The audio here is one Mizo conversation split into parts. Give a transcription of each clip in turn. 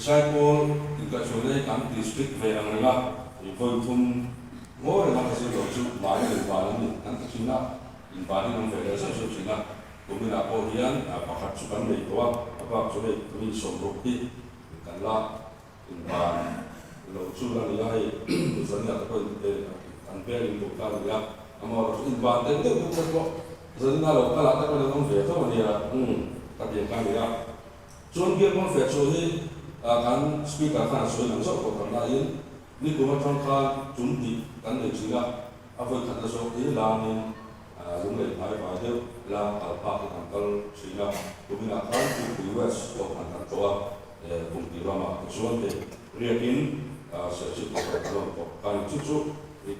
Zaipawl inkaihhruaina hi kan district ve ang reng a, vawi thum ngawi renga ka zir lo chu mahni inban an ni kan ti thin a, inban hi an awm ve leh zeuh zeuh thin a, kuminah pawh hian pakhat chu kan nei tawh a, a bak chu hei mi 60 hi kan la inban lo chu la ni a, hei zaniah te pawh an veng intur ta a ni a, amaherawhchu inban deuh deuh deuh te pawh zanina lo kalah te pawh an awm ve tho a nia, ka ti ang kha a ni a. Chuan biak hmang feh chu hi kan Speaker khan a sawi lang zauh tawh tam laiin nikum atang khan tum tih kan nei thin a, a vawi khatna zawk hi langin lunglei hnai vai deuh lang kal phak hi kan kal thin a, kuminah khan Pukpui West pawh khan kan tlawh a, Pungti ramah tichuan hei riakin Serchhip pawh kan rawn tlawh kha a ni. Chu chu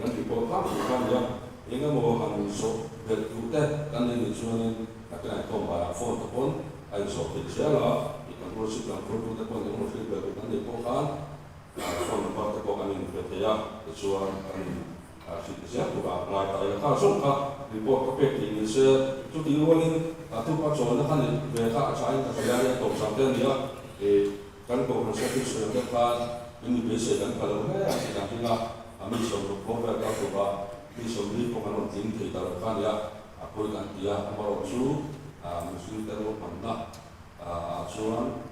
kan report tlangpui kha a ni a, eng emaw han zawh belh duh te kan nei nih chuanin a kenai khawm banah phone te pawn A inzawh theih zel a, i kan worship lam hruaitute pawhin engemaw hrilh belh tur kan neih pawh khan phone number te pawh kan inpe thei a, tichuan kan in hrilh zel tur a ngai ta ila. Kha zawng kha report ka pek theih ni se, chutih rualin thupa chawlna kha neih ve kha a thain ka hria a, tawp zang te a ni a, kan kohhran secretary sawi ang deuh khan in mi beisei kan pha lo hle a tih kan ring a, a mi 60 bawr vel kal tura mi 40 pawh kan rawn tling thei ta lo kha a ni a. A pawi kan ti a, amaherawh chu mihring te ruahmanna ah chuan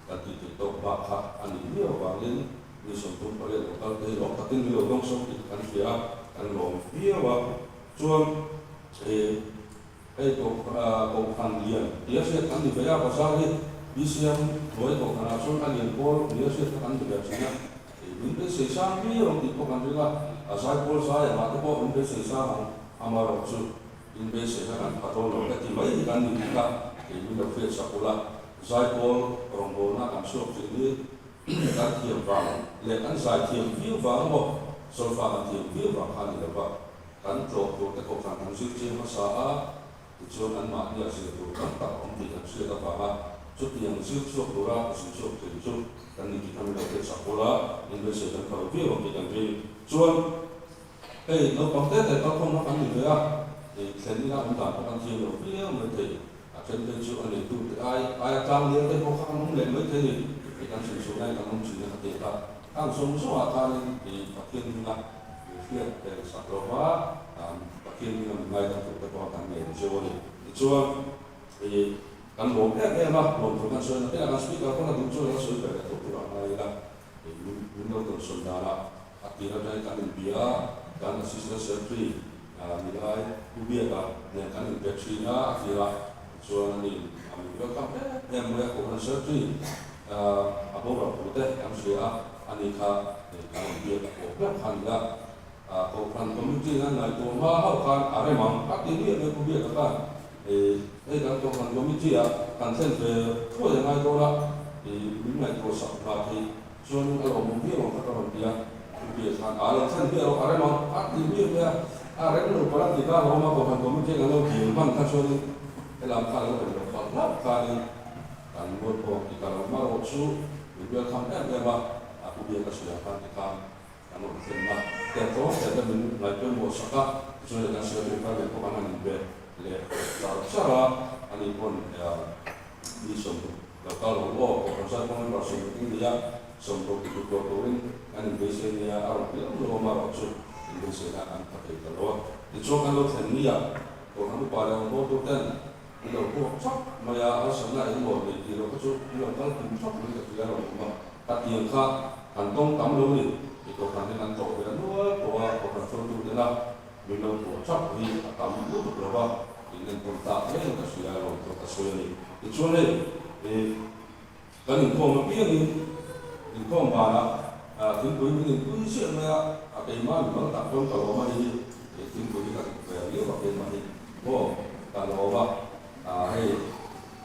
kan tih theih tawk bak kha a nih miau avangin mi 38 lo kal te hi lawm takin min lo dawng sawm tih kan hria a, kan lawm viau a. Chuan hei kohhran lian tia hriat kan ni ve a, bazar hi BCM hnuai kohhranah chuan a lian pawl nia hriat kha kan ni ve thin a, min beisei sang viau ang tih pawh kan ring a, a zaipawl zai angah te pawh min beisei sang ang. Amaherawh chu in beiseina kan pha dawn lo ka ti mai hi kan ni tih kha kei min lo hriat sak ula, zaipawl rawngbawlna kan chhuak thin hi kan thiam vang leh kan zai thiam viau vang emaw solfa kan thiam viau vang kha a ni lo va, kan tlawh tur te pawh khan kan zir chiang hmasa a, tichuan anmahnia zir tur tam tak a awm tih kan hriat avanga chutiang zir chhuak tura zir chhuak thin chu kan ni tih kha min lo hriat sak ula, in beisei kan pha lo viau ang tih kan ring chuan. Hei naupang te te kalkhawm kha kan ni ve a, i thlen ina awm dan pawh kan thiam lo viau mai thei. A then phei chu a neitu te ai aia tlang lian te pawh kha kan awm leh mai thei ni. Hei kan hrilh chhuah laiin kan awm thin a ka ti a, khang zawng zawngah khanin i Pathian hminga min hriat tel sak lo va, Pathian hminga min ngaidam tur te pawh kan ngen zeuh a ni. Tichuan i kan lawm em em a, lawm tur kan sawi na piah kan speaker pawn a duh chuan a sawi ber leh tawh tur a ngai ila. Min lo tawn sawi danah a tir atangin kan inbia a, kan Assistant Secretary Nilai Pu Biaka nen kan inpe thin a, a tirah chuan ani a min welcome em em mai a, Kohhran Secretary a boral thu te kan hria a, ani kha kan rawn biak a pawh ber kha a ni a, Kohhran Committee in an ngaihtuah hma hauh khan a rem ang a ti miah mai Pu Biaka khan hei kan Kohhran Committee ah kan thlen ve thuai a ngai dawn a, min ngaihtuah sak hna thei chuan a lawmawm viau ang kha ka rawn ti a, Pu Biaka khan a lo thlen miah lo a rem ang a ti miah mai a, a rem lo palh a ti kha a lawm a, Kohhran Committee kan lo dil hman kha chuanin helam kha a lo rem lo palh hlauh khanin kan mual pawh ti ta lo marawh chu min welcome em em a, Pu Biaka sawi ang khan ti khan. Kan rawn thlenna te tlawm te te min ngaihpawimawh sak a, tichuan hei kan Secretary kha nen pawh kan han inbe leh char char a, ani pawn mi 60 lo kal lo aw, Kohhran zai pawh member 60 in nia, 60 ti tluk lo turin kan inbeisei nia a rawn ti lawm lawm a, erawh chu inbeiseina an pha thei ta lo a. Tichuan kan lo thlen nia Kohhran upa leh awm bawr tur ten min lo huak thap mai a, harsatna engemaw nei tih loh kha chu min lo kal tum thap mai ka ti a rawn awm a. Ka tiang kha kan tawng tam lo ni, i kohhran hian an tlawh ve nual tawh a, kohhran hruaitu tena min lo tuah thap hi a tam lutuk lo va, in enkawl tak reng ka hria a lawm tawh ka sawi a ni. Tichuan hei i kan inkhawm apiangin inkhawm banah thingpui min inpui chiah mai a, a keimah mi mal tak pawn ka lawm a ni hi, thingpui hi ka duh ve viau a keimah hi maw ka lawm a, hei.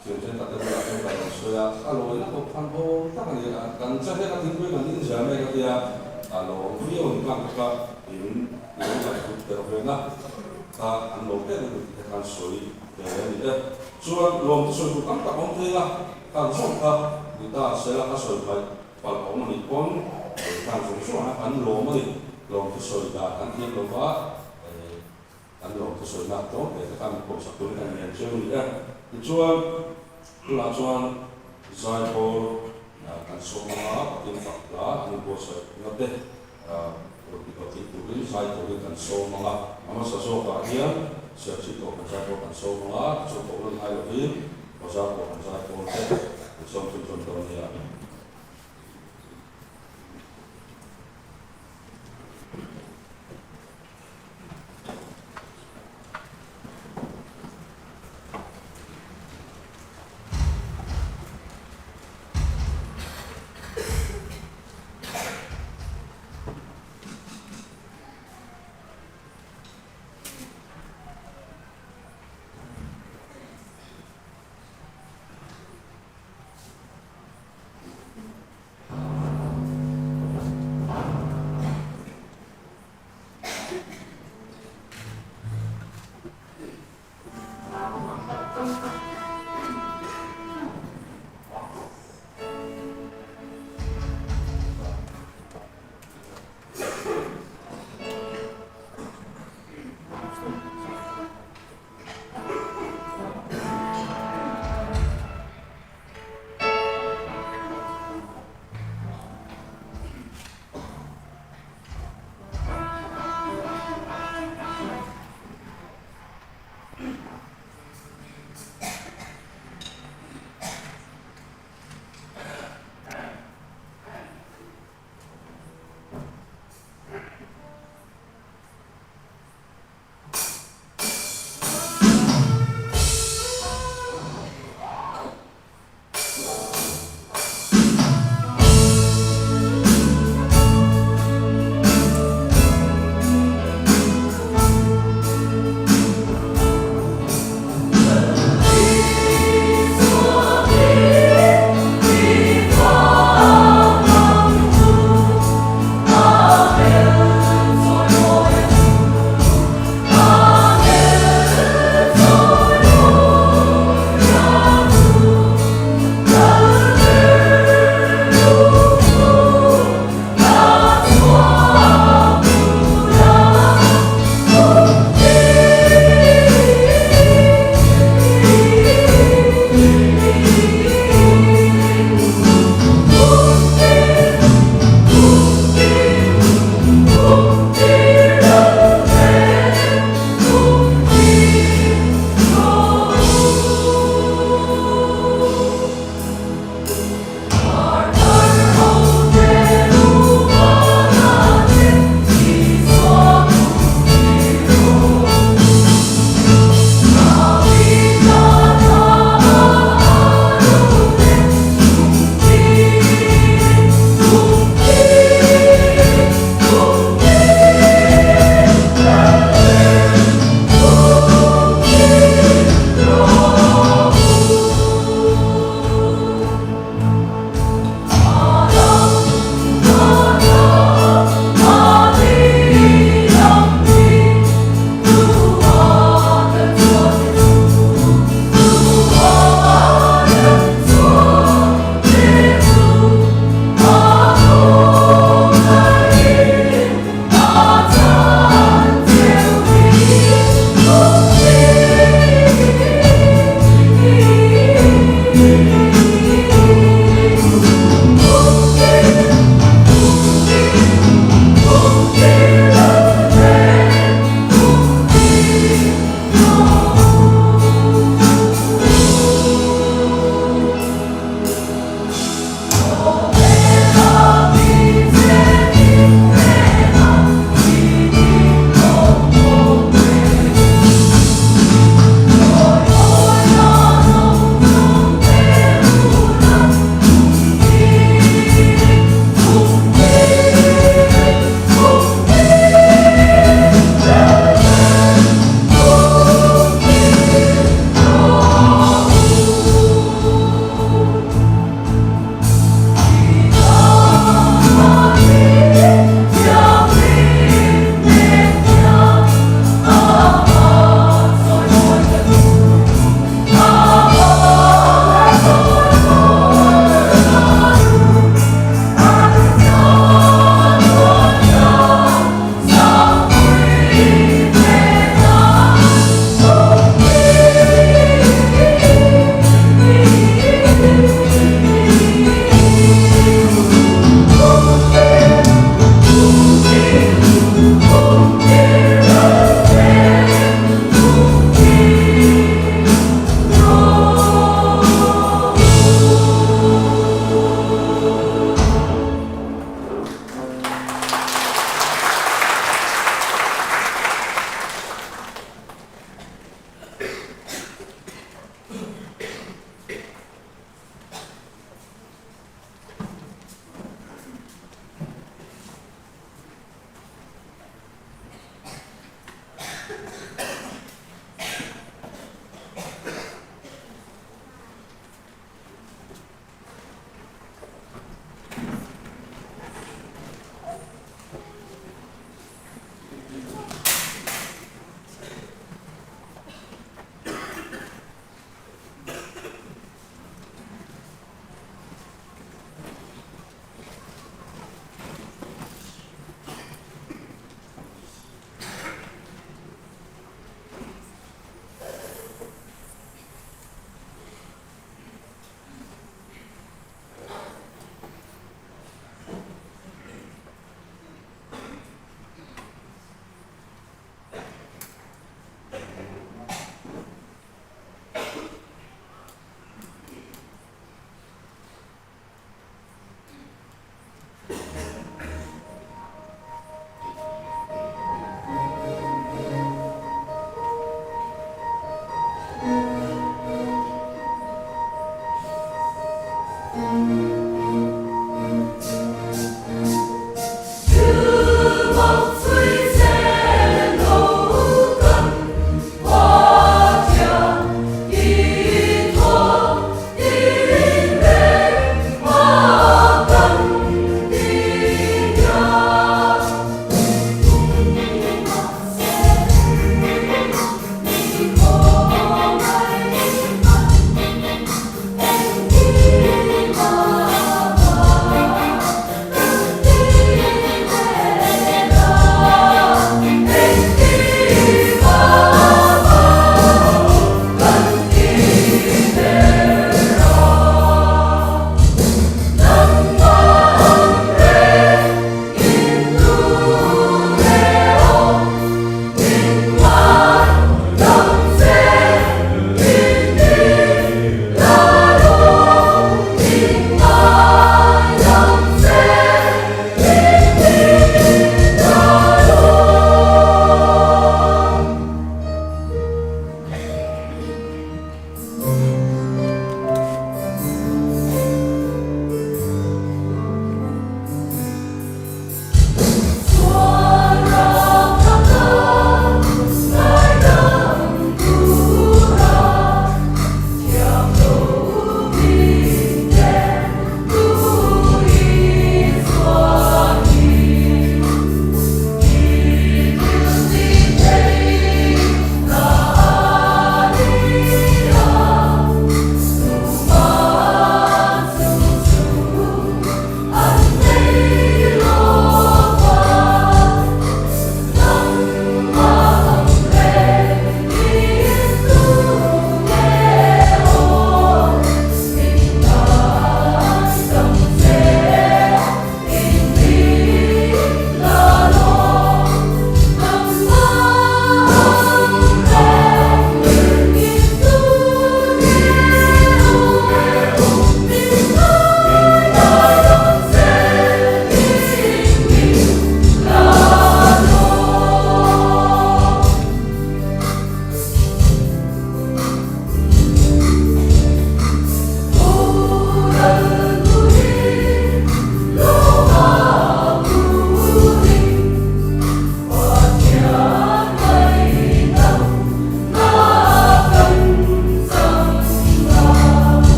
Thian thenkhat te bulah chuan ka lo sawi a, a lawina kawp khan awm tak a ni a, kan che hlek a thingpui kan inzia mek a tia, a lawm viau a ni khan kha in lo ngaihthut der ve na kha an lawm em em tih te khan sawi ve a ni e. Chuan lawm te sawi tur tam tak awm thei a, khan zawng kha ni ta sela ka sawi hmaih palh awm a nih pawn khan zawng zawng a kan lawm a ni, lawm te sawi dan kan thiam lo va. Kan lawm te sawi lak tlawm ve te kha min pawhsak turin kan ngen cheu ni e. Tichuan, tunah chuan Zaipawl kan sawm anga Pathian fak hla an inbuatsaih na te rawn ti hlawhtling turin zai turin kan sawm anga, a hmasa zawkah hian Serchhip Kohhran Zaipawl kan sawm anga, tichuan koh lan ngai lovin Bazar Kohhran Zaipawl te kan sawm chhunzawm dawn nia.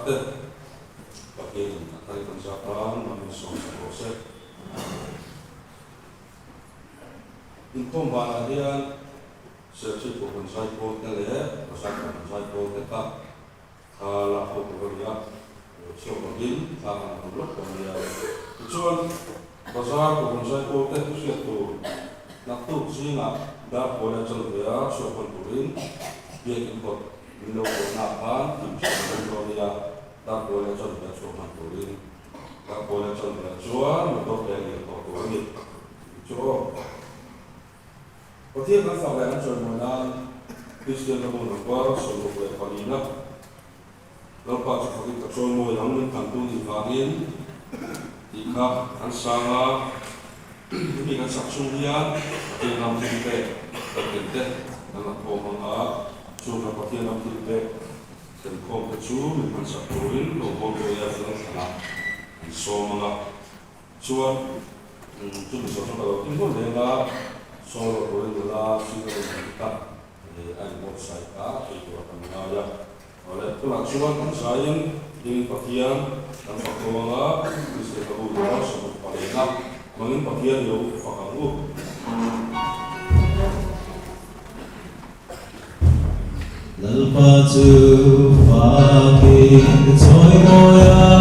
te Pathianin a thar kan zat a, mal min sawm sak rawh se. Inkhawm banah hian Serchhip Kohhran Zaipawl te leh Bazar Kohhran Zaipawl te kha thla lak ho tur a ni a, chhuak lovin thla kan la hmu lawk dawn nia. Tichuan, Bazar Kohhran Zaipawl te hriat tur naktuk zingah Darpawla chawlh ve a chhuak hman turin Biakin kawt min lo kawhna ah khan tim hriat a awm dawn nia. Darpawla chawlh ve a chhuak hman turin Darpawla chawlh ve ah chuan motor te a lian tawh tur a ni tih chu aw. Pathian kan fak leh an chawimawi nan Kristian ram number 64 na Lalpa chu fakin ka chawimawi ang min tlantu nih vangin tih kha an sang a, hemi kan sak chhung hian Pathian ram thil pek kan ken te kan la khawm ang a, chung kan Pathian ram thil pek thlen khawm te chu min hman sak turin lo hawn dawi a fel thlan ah an sawm ang a. Chuan chumi zawh chu ka lo ti hmul reng a, sawi rawh turin nula senior in an ti ta, a in buatsaih a, ei tur a kan ngai a. Awle, tunah chuan kan zaiin dingin Pathian kan fak tho ang a, Kristian ka bu tura sawmruk palena hmangin Pathian i lo fak ang u. Lalpa chu fakin ka chawi mawi a.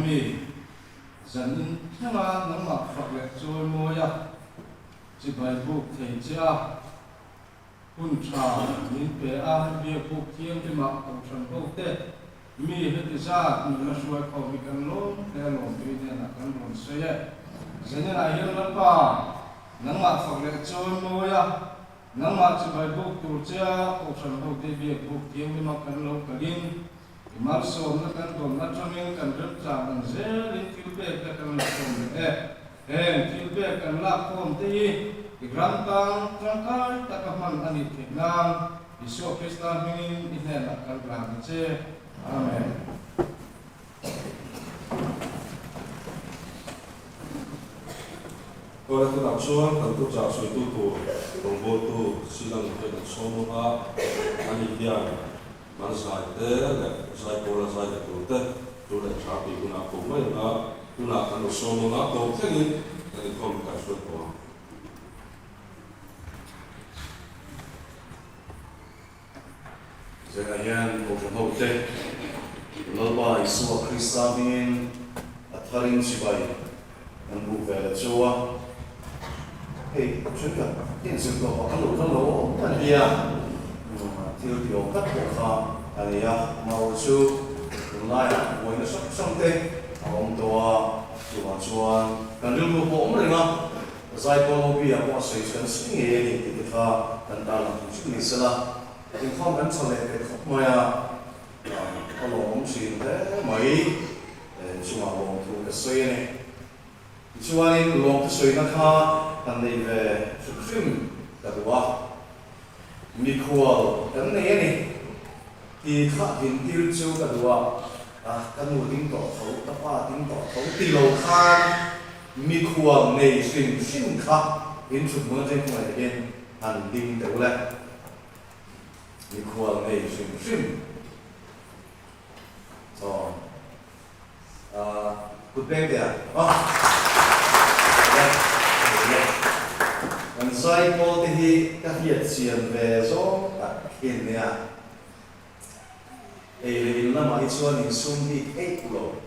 mi, zanin thlenga nangmah fak leh chawimawi a, chibai buk thei che a, hun tha min pe a, biakbuk thianghlimah kohhran ho te mi heti zat min la hruai khawm hi kan lawm hle a lawm tui hnenah kan rawn sawi e. Zaninah hian Lalpa, nangmah fak leh chawimawi a, Nangmah chibai buk tur che a kohhran hote biak buk thianghlim a kan lo kalin i malsawmna kan dawn atangin kan remchang ang zelin thil pek te kan la khawm leh e. Heng thil pek kan lak khawm te hi i ram tang tangkai taka hman a nih theih nan Isua Krista hmingin i hnenah kan hlan ta che. Amen. Kawla tunah chuan kan thuchah sawitu tur rawngbawltu Silang te kan sawm ang a, ani hian man zai te leh zaipawl a zai leh tur te tu leh tha tih hunah a pawh mai ang a, tunah kan lo sawm ang a, tawp thlengin kan inkhawm kai hruai tawh ang. Zirah hian Kohhran hote Lalpa Isua Krista hmingin a tharin chibai kan buh ve leh chu a. Hei thenkhat inzir tawh ah kan lo kal lo awm ta nia, thil ti awm tak pawh kha a ni a. Amaherawhchu chu tunlaiah buaina hrang hrang te a awm tawh a, chuvang chuan kan rilru pawh awm reng a. Zaipawl OB ah pawh a sawi chu kan sawi ngei a ni tih te kha kan tarlang thung hrim ni sela, inkhawm kan tha leh ve khawp mai a, a lawmawm thin hle mai, chungah lawmthu ka sawi a ni. Tichuanin lawmthu sawina kha kan nei ve hrim hrim ka duh a, mikhual kan nei a ni tih kha dintir chu ka duh a, ka nu ding tawh tho, ka pa ding tawh tho ti lo khan, Mikhual nei hrim hrim kha in thut hmun atang khawngaih takin han ding teh ule. Mikhual nei hrim hrim chaw kut peng teh a aw le le kan zaipawl te hi ka hriat chian ve zawng tak khin nia. Ei leh in lamah hi chuan insum bik eih lo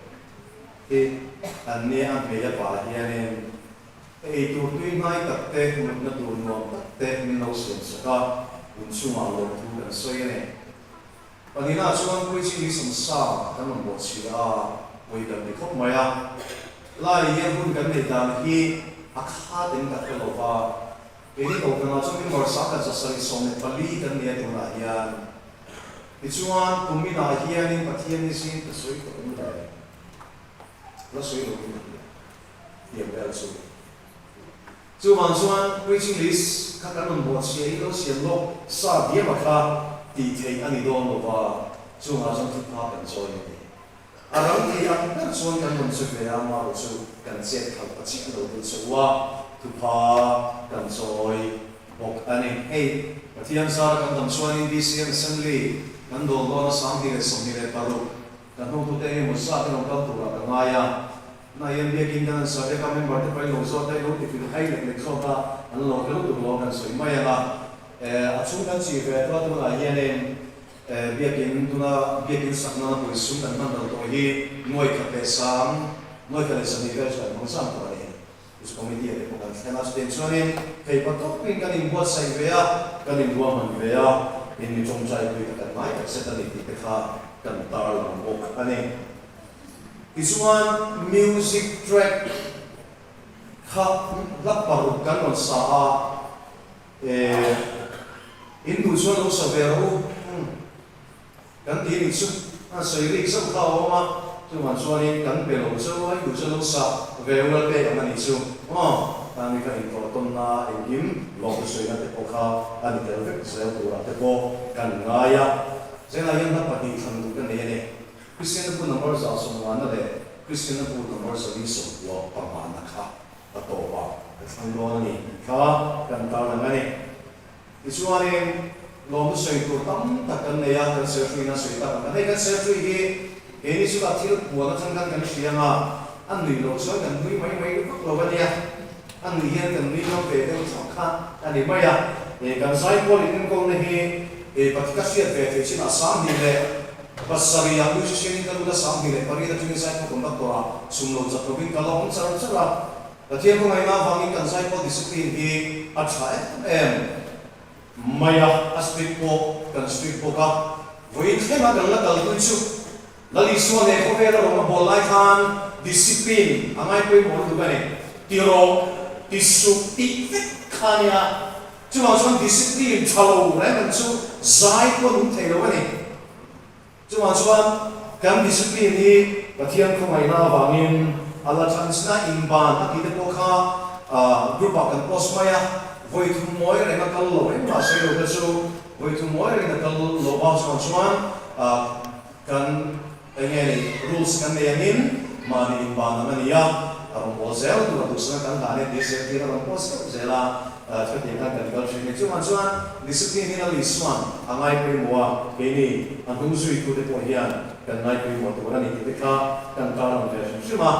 hi an nia a hmei a pah hianin ei tur tui hnai tak te, mutna tur nuam tak te min lo siam sak a, inchungah lawmthu kan sawi a ni. Pahnihna chuan Puiching hi samsa kan rawn bawh chhia a, pui kan ti khawp mai a, lai hian hun kan neih dan hi a khat em ka hre lo va, Keini Kohhranah chuan member sang 174 kan nei a tunah hian. Tichuan kum inah hianin Pathian hi zing ka sawi tawh em le? La sawi lo in a hria tiang vel chu. Chuvang chuan preaching list kha kan rawn bawhchhia in lo siam lawk sa diam a kha tih theih a ni dawn lo va, chungah chuan thutphah kan chawi a ni. A ram thei ang ber chuan kan rawn che ve a, amaherawh chu kan chet khalh ta chiah lo deuh chauh a, thupha kan chawi bawk a ni. Hei, Pathian zara kan dam chuanin BCM Assembly kan dawl dawn a 2026 kan hotute eng emaw zat in rawn kal turah ka ngai a, tunah hian biakin kan han sa vek a, member te pawhin lo zawt a, ilo tifil hai lek lek zawk a, an lo hel tur lo kan sawi mai ang a, a chhung kan chi ve tua tunah hianin Biakin tuna biakin sak nana pawisa sum kan hman dal tawh hi nuai khat leh sang, nuai khat leh sahnih vel chu kan hmang zam tawh a ni. Chu chu committee ah te pawh kan thlen a, chutiang chuanin thei pa tawpin kan inbuatsaih ve a, kan inruahman ve a, in mi tawngtai pui kha kan ngai tak zet a ni tih te kha kan tarlang bawk a ni. Tichuan music track kha hla paruk kan rawn sa a. Eh, in duh chuan lo sa ve rawh u, umm, kan ti nih chu, a sawi rik zauh kha a awm a, chuvang chuanin kan pe lo chauh a, in duh chuan lo sa ve u la pek ang a nih chu, aw, khami kha intawh tawnna engkim lawmte sawina te pawh kha a ni tel vek zel turah te pawh kan ngai a, zengah hian hla pahnih thlan duh ka nei a ni, Kristianna bu number 150 leh Kristianna bu number 495 kha. A tawp a, ka thlang dawn a ni tih kha kan tarlang a ni. Tichuanin, lawmna sawi tur tam tak kan nei a, kan serhruiin a sawi tak ang khan hei kan serhrui hi keini chu a thil puan atang khan kan hria ang a, a nui loh chuan kan nui mai mai vak lo a nia, a nui hian kan nui ngam ve deuh chauh kha a ni mai a. Kan zaipawl in enkawlna hi ka hriat ve theih chinah 2000. Pasarih ah musician in ka lut a, 28 atangin zaipawl conductor ah sum lo chak lovin ka la awm char char a. Pathian khawngaihna avangin kan zaipawl discipline hi a tha em em mai a, a strict pawh kan strict bawk a. Vawiin thlenga kan la kalpui chu Lal Isua leh khawvela rawng a bawl lai khan discipline a ngai pawimawh lutuk a ni. Ti rawh, ti suh tih vek kha a nia. Chuvang chuan discipline tha lo reng ang chu zai pawh an awm thei lo a ni. Chuvang chuan kan discipline hi Pathian khawngaihna avangin a la chhan chin a, inban a tih te pawh kha group ah kan post mai a, vawi thum mawi reng a kal lo engmah sawi lo te chu vawi thum mawi rengin a kal lo a, chuvang chuan Kan enge ni rules kan nei angin mahni inban ang a ni a, a rawn bawl zel tur a duhsana kan hlan e tih zel tir a rawn post deuh zel a, chutiang khan kan kal thin. Chuvang chuan discipline hi Lal Isuan a ngai pawimawh a, keini a hnung zuitute pawh hian kan ngai pawimawh tur a ni tih te kha kan tarlang ve hrim hrim a.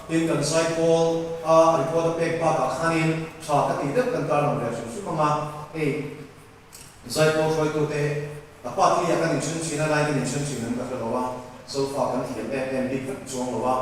Tin, kan zaipawl a report a pek bakah khanin tha ka tih deuh kan tarlang ve hrim hrim ang a, hei Zaipawl hruaitute, A pa tih ah kan inchhun thin a, lai kan inchhun thin an ka hre lo a, solfa kan thiam em em bik vek chuang lo a,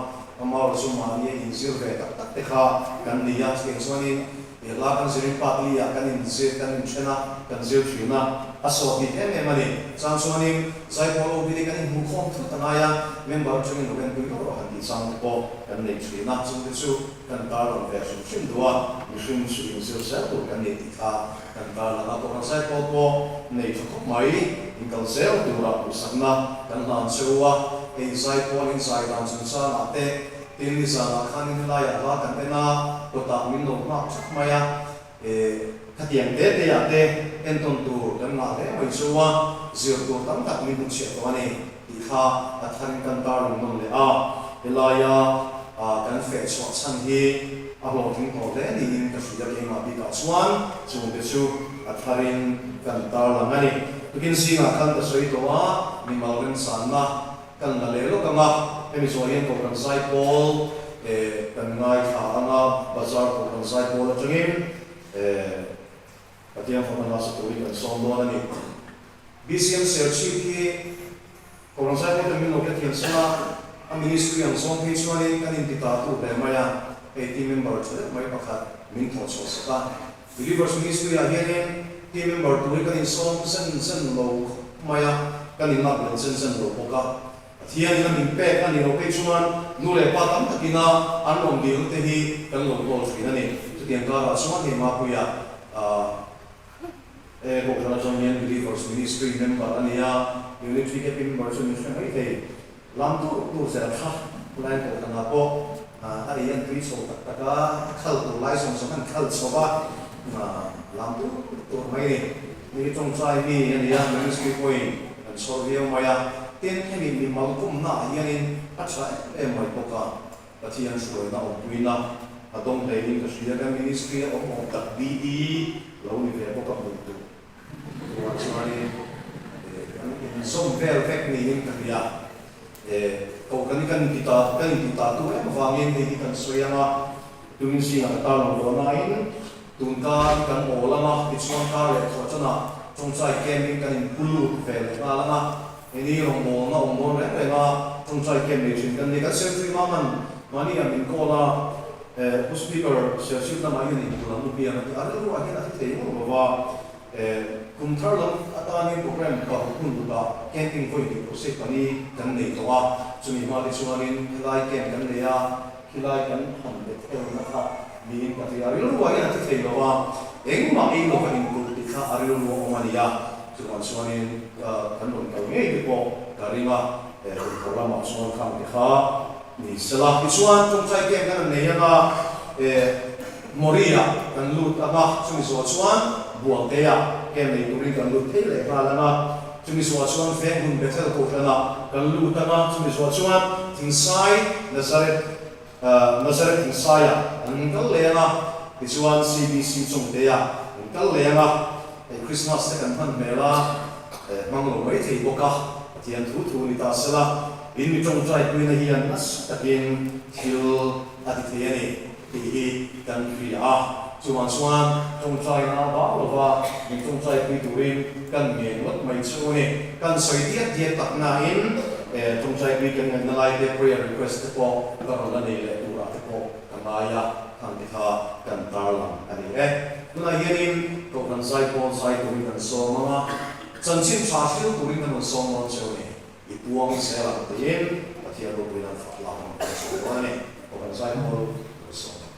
amaherawh chu mahni a inzir ve tak tak te kha kan ni a, chutiang chuanin he hla kan zirin pa tih ah kan inzir kan inchhen a, kan zir thin a, a sawt bik em em a ni. Chang chuanin Zaipawl OPD kan inhmuhkhawm thut a ngai a, member atangin lo enpui lawk rawh han tih chang te pawh kan nei thin a, chungte chu kan tarlang ve hrim hrim duh a, mihring chu inzir zel tur kan ni tih kha Kan tarlang a, Kohhran Zaipawl pawh nei tha khawp mai, inkal zel turah duhsakna kan hlan cheu a, hei Zaipawl in zai dan chungchangah te, tin nizanah khanin helaiah hla kan en a, kawtah min lo nghak thap mai a, eh khatiang te te ah te entawn tur kan ngah hle mai cheu a, zir tur tam tak min hnutchhiah tawh a ni tih kha a tharin kan tarlang nawn leh a, helaia kan feh chhuah chhan hi a hlawhtling tawh hle niin ka hria keimah bikah chuan chungte chu a tharin kan tarlang a ni. Tukin zingah khan ka sawi tawh a, mimal remchanna kan la leh lawk ang a, hemi zawh hian Kohhran Zaipawl kan ngaithla ang a, Bazar Kohhran Zaipawl atangin Pathian fapa nasa turin kan sawm dawn a ni. BCM Serchhip hi Kohhran Zaipawl ten min lo hrethiam sela a, a ministry ang zawng phei chuanin kan inti ta tu hle mai a, hei team member tha deuh mai pakhat min thawh chhuah sak a. Believers Ministry ah hianin team member turin kan insawm zen zen lo khawp mai a, kan inlak belh zen zen lo bawk a. Pathianin a min pek a ni lo phei chuan nu leh pa tam takina an rawn dilna te hi kan lo dawl thin a ni. Chutiang karah chuan hei Mapuia e Kohhran atang hian Believers Ministry member a ni a, Unit VKP member chu min hre mai thei. Lam tur tur zel kha khulai Kohhranah pawh a ei an tui chho tak tak a, a khal tur lai zawng zawng an khal chho a, lam tur tur mai a ni. Hei hi tawngtai mi a ni a, ministry pawhin kan chhawr viau mai a, tin hemi mimal pumnaah hianin a tha em em mai bawk a, Pathian hruaina awmpuina a dawng hleiin ka hria, kan ministry a awm awm tak BD lo ni ve bawk a hmuh duh turah chuanin kan inzawm vel vek niin ka hria, kohhran hi kan inti ta kan inti ta tu em avangin hei hi kan sawi ang a, tumin zingah ka tarlang dawn nain Tun kar hi kan awl ang a, tichuan kar leh thuah chana tawngtai camp in kan in pu lut ve leh nghal ang a, heni rawngbawlna awm dawn reng reng a tawngtai camp nei thin kan ni. Kan Secretary Maman mahni ah min call a, eh Pu Speaker Serchhip lamah hian in pu lam u piang a ti a, rilru ah hian a thi thei ngawt lo va, eh kum thar lam atanin programme paruk hun lutah camping vawi hnih crusade pali kan nei tawh a, chumi hma te chuanin helai camp kan nei a, Khilai kan han bet elna kha niin ka hria. Rilru ah hian a thi thei lo a, engmah ei lova inkulh tih kha a rilru a awm a nia. Chuvang chuanin kan rawn kal ngei te pawh ka ring a, kumthar lamah chuan khang te kha ni sela. Tichuan tawngtai camp kan han nei ang a, Mori-ah kan lut ang a, chumi zawh chuan Buangte-ah camp nei turin kan lut thei leh nghal ang a. Chumi zawh chuan Venghun Bethel Kohhranah kan lut ang a, chumi zawh chuan Thingsai Nazareth Nazareth Thingsaiah an kal leh ang a, tichuan CBC Chawngteah an kal leh ang a, hei Christmas te kan hman hmel a, hmang lo mai thei bawk a, Pathian thu thu ni ta sela, in mi tawngtai puina hian nasa takin thil a ti thei a ni. tih hi kan hria a. Chuvang chuan tawngtaina bang lova min tawngtaipui turin kan ngen ngawt mai chu a ni. Kan sawi diat diat tak nain tawngtaipui kan ngaihna lai te, prayer request te pawh ka rawn la nei leh turah te pawh ka ngai a, khang te kha kan tarlang a ni e. Tunah hianin Kohhran Zaipawl zai turin kan sawm ang a, chanchin tha hril turin kan rawn sawm dawn cheu a ni. I puang zel ang tiin Pathian ropuiin an fak lak ang kan sawm dawn a ni. Kohhran Zaipawl rawn sawm ang.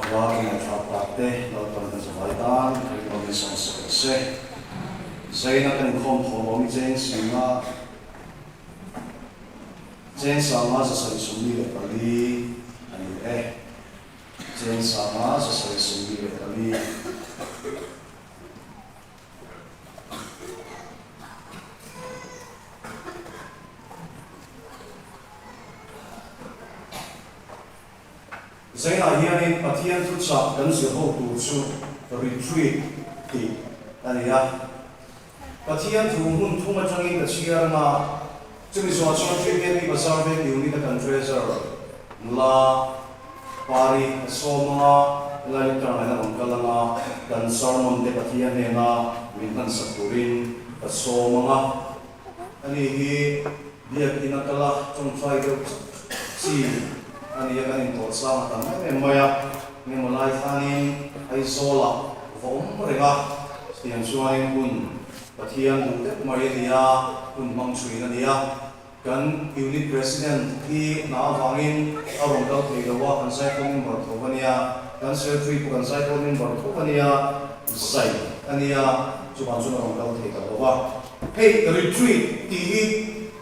Hla kan ngaihthlak tak te Lalpan kan zavai tan ringawmin sawm sak rawh se. Zaina kan inkhawm thawm awm i cheng singa cheng sanga 724 a ni e. Cheng sanga 74. Zainah hianin Pathian thuchah kan zir ho tur chu retreat tih a ni a. Pathian thu hmun thum atangin ka chhiar anga, chumi zawh chuan TKP Bazar Veng Unit a kan Treasurer nula Pari a sawm anga, helai lecture ngaihna rawn kal anga, kan sermon te Pathian hnena min hmansak turin ka sawm anga. Ani hi Biakin a kal a, tawngtai deuh chi a ni a, kan intawh chang a tam em em mai a, engemaw lai khanin Aizawlah va awm reng a, chutiang chuanin hun Pathian duh deuh mai a ni a, hun hmang thuin a ni a, kan Unit President hi hna avangin a rawn kal thei lo a, kan Zaipawl member tho a nia, kan Secretary pawh kan Zaipawl member tho a nia, zai a nia, chuvang chuan a rawn kal thei ta lo a. Hei retreat tih hi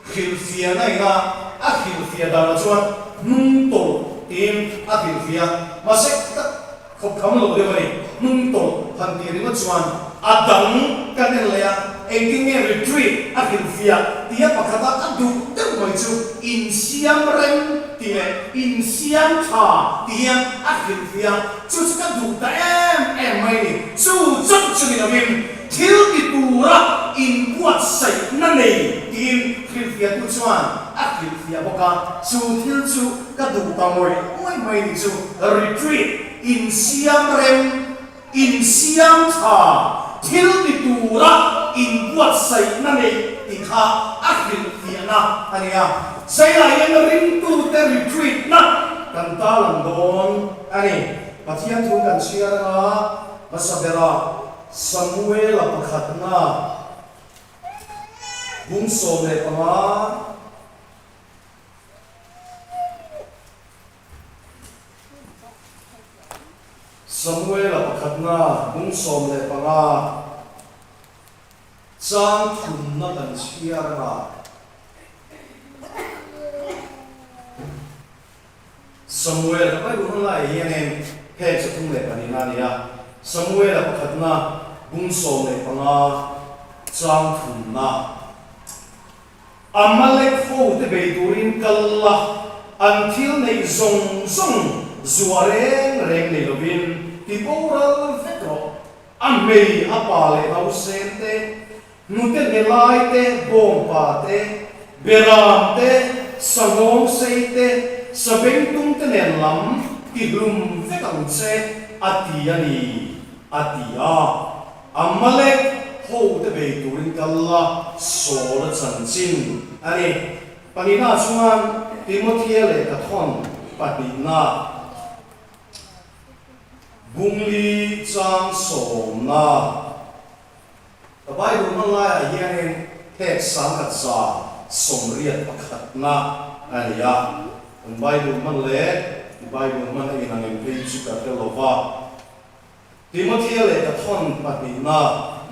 hrilhfiahna ina a hrilhfiah danah chuan hnung tawlh tiin a hrilhfiah mahse ka khawp kham lo deuh a ni. Hnung tawlh han tih ringawt chuan a dang kan en leh a, engtin nge retreat a hrilhfiah tia pakhata ka duh deuh mai chu insiam rem tih leh insiam tha tih hian a hrilhfiah chu chu ka duh ta em em mai a ni. Chu chauh chu ni lovin Thil ti tura inbuatsaihna nei tiin hrilhfiahtu chuan a hrilhfiah bawk a, chu thil chu ka duh ta ngawih ngawih mai ni chu retreat, insiam rem, insiam tha, thil ti tura inbuatsaihna nei tih kha a hrilhfiahna a ni a. Sailah hian ringtute retreat-na kan tarlang dawn a ni. Pathian thu kan chhiar anga hmasa berah Samuela pakhatna bung 15. Samuela pakhatna bung 15 chang thumna kan chhiar anga. Samuel, Bible hman laiah hianin heng 32 a ni a, Samuela pakhatna bung 15 chang thumna, Amalek hote bei turin kal la, an thil neih zawng zawng zuah reng reng nei lovin ti boral vek rawh, a hmei a pa leh nausen te, Hnute hnelai te, bawngpa te, beram te, sanghawng sei te, sabengtung te nen lam tihlum vek ang che, a ti a ni, a ti a. Amalek ho te bei turin kal la, Saul-a chanchin a ni. Pahnihna chuan Timothea lehkhathawn pahnihna. Bungli chang sawmna. Ka Bible hman laiah hianin phek 1181 a ni a, kan Bible hman leh i Bible hman a inang em phei chu ka hre lo va. Timothea lehkhathawn pahnihna